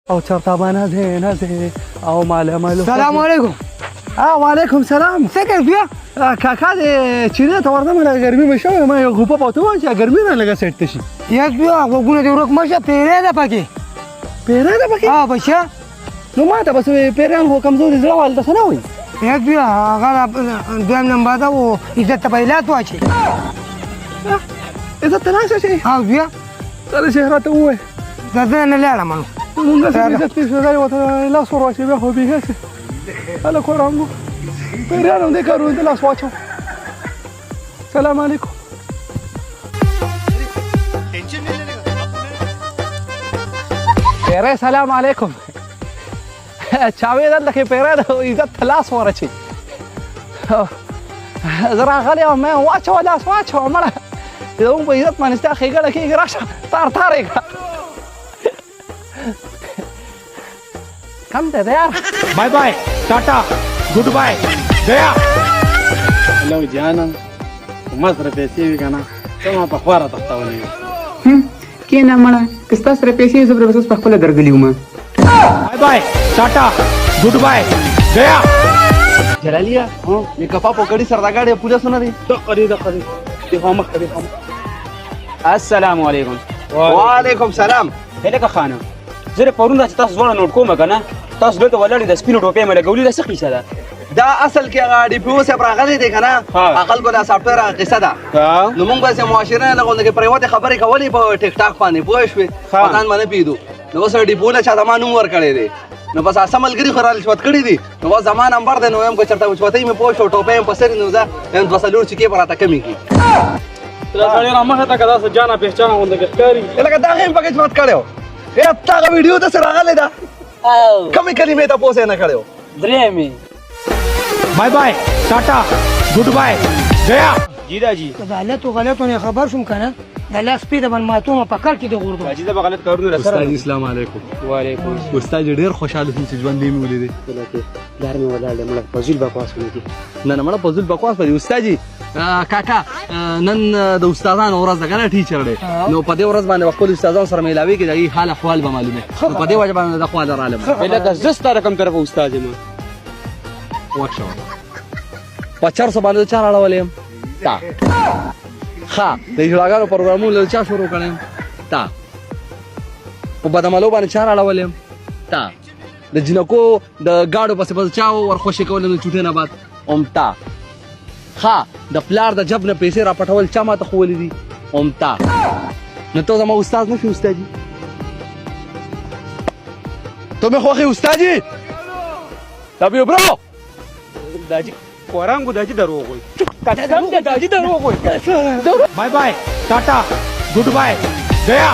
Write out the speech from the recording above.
او چرته به نه ځې نه ځې او ماله سلام علیکم. وعلیکم سلام. څه کوې بیا؟ کاکا دې چینې ته ورځم، لږه ګرمي مې شوې، ما یو غوپه پاته وم چې ګرمي نه لږه سیټ ته شي. یا بیا غوږونه دې ورک مه شه، پیری ده پکې. پیری ده پکې؟ ها بچیه. نو ما ته بس پیریان خو کمزوري زړه والي ته څه نه وایي. یا بیا هغه دویم نمبر ده او عزت ته به یې لاس واچوي. عزت ته لاس واچوي؟ ها بیا. کله چې راته ووایي. زه نه لاړم نو. مونږ څه عزت پېښ ځای ورته لاس ور واچوي، بیا خو بیخي هسې هلک ورانګو پیریان هم دې کارونو ته لاس واچوه. سلام علیکم. پیری سلام علیکم. چاوې دلته کې پیری د عزت ته لاس ور اچوي. زه راغلی وم، ما واچوه لاس واچوه مړه، زموږ په عزت باندې ستا ښېګڼه کېږي، راشه تار تار یې کړه. کم دی یار. بای بای ټاټا ګډ بای ګیا. لو جانم ما سره پیسې وي که نه، ته ما په خواره تښتولې وې. کښېنه مړه، که ستا سره پیسې وي زه به اوس په خپله درغلي وم. بای بای ټاټا ګډ بای ګیا. جلالیه یې کپا په کړي سره دا ګاډی پولیسو نه دی. دقه دی دقه دی، دی خو مخ دی خو. السلام علیکم. وعلیکم سلام. هلکه خانه، زه پرون راځه تاسو دواړه نوټ کوم که نه، تاسو دلته ولاړ د سپینو ټوپۍ مې لګولې ده، څه قیصه ده؟ دا اصل کې هغه ډي پي او صاحب راغلی دی که نه، هغه خلکو دا سافټویر هغه قیصه ده. نو موږ به هسې معاشره نه غونډه کې پرېوتې خبرې کولې په ټیک ټاک باندې، پوه شوې؟ په ځان باندې پوهېدو. نو اوس ډي پي او له چا زما نوم ورکړی دی، نو بس هغه ملګري خو را رشوت کړي دي، نو بس زما نمبر دی، نو وایم که چېرته رشوتۍ مې پوه شو ټوپۍ مې په سر، نو زه وایم 2 څلور چکې به راته کمې کړي. دا سړی را مخه ته که داسې جانه پهچانه غونډه کې ښکاري. لکه دا هم پکې رشوت کړی و. تا هغه ویډیو داسې راغلې ده، کومې کلمې تپوس یې نه کړی و. درېیمې. بای بای ټاټا ګډ بای ګیا. جی دا جی که د غلطو غلطو نه خبر شوم که نه، د لاس سپي د باندې ماتومه په کال کې دې غورځوم. جی دا به غلط کارونه را سره. استاد اسلام علیکم. وعلیکم. استاد ډېر خوشحاله شوم چې ژوند مې ولیدی. پلار مې ولاړ دی مړه، فضول بکواس ونه کړي. نه نه مړه فضول بکواس به دی. استاد جی کاکا نن د استادانو ورځ ده که نه، ټیچر دی، نو په دې ورځ باندې خپل استادانو سره میلاوي کې د هغې حال احوال به معلومه، نو په دې وجه باندې د خواله رالم. لکه زه ستا د کوم طرفه استاد یم؟ غوږ شه، په چرسو باندې چا راړولی یم؟ تا. ښه د اجراګانو پروګرامونو له چا شروع کړی یم؟ تا. په بدعملو باندې چا راړولی یم؟ تا. د جینکو د ګاډو پسې به چا ورخوشې کولې نو چوټې نه بعد هم تا. ښه د پلار د جب نه پیسې راپټول چا ماته ښوولې دي؟ هم تا. نو ته زما استاد نه شې استادي؟ ته مې خوښې استادي؟ دا بیا برو دا جی قرآن کو دا جی دروغ وایي، قسم دی دا جی دروغ وایي. بای بای ټاټا ګډ بای ګیا.